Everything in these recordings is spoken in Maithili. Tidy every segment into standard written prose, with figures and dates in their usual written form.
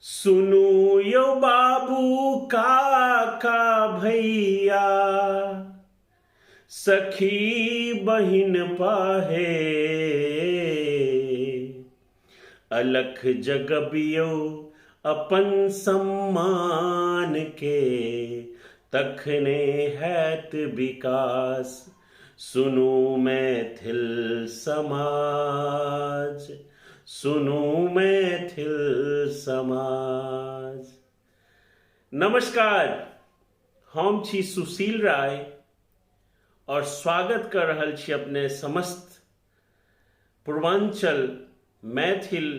सुनू यौ बाबू काका भैया सखी बहिन पाहे अलख जगबियौ अपन सम्मान के तखने हैत विकास सुनू मैथिल समाज सुनू मैथिल समाज। नमस्कार, हम छी सुशील राय और स्वागत कर रहल छी अपने समस्त पूर्वांचल मैथिल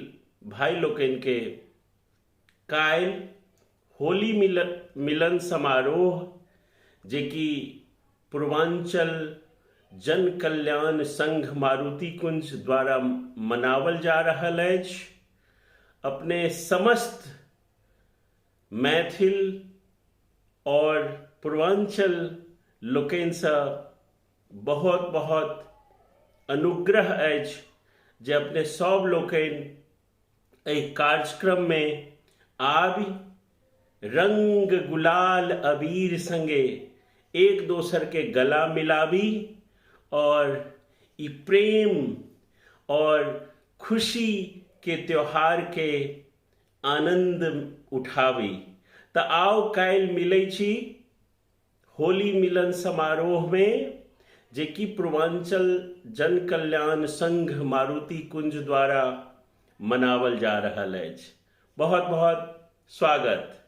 भाई लोकनि के काल्हि होली मिलन समारोह जे कि पूर्वांचल जन कल्याण संघ मारुति कुंज द्वारा मनावल जा रहल अछि। अपने समस्त मैथिल और पूर्वांचल लोकनिसँ बहुत बहुत अनुग्रह अछि जे अपने सब लोकनि एहि कार्यक्रममे आबि रंग गुलाल अबीर संगे एक दोसर के गला मिलाबी और ई प्रेम और खुशी के त्योहार के आनंद उठाबी। तऽ आउ काल्हि मिलै छी होली मिलन समारोह में, जे कि पूर्वांचल जन कल्याण संघ मारुति कुंज द्वारा मनावल जा रहल अछि। बहुत बहुत स्वागत।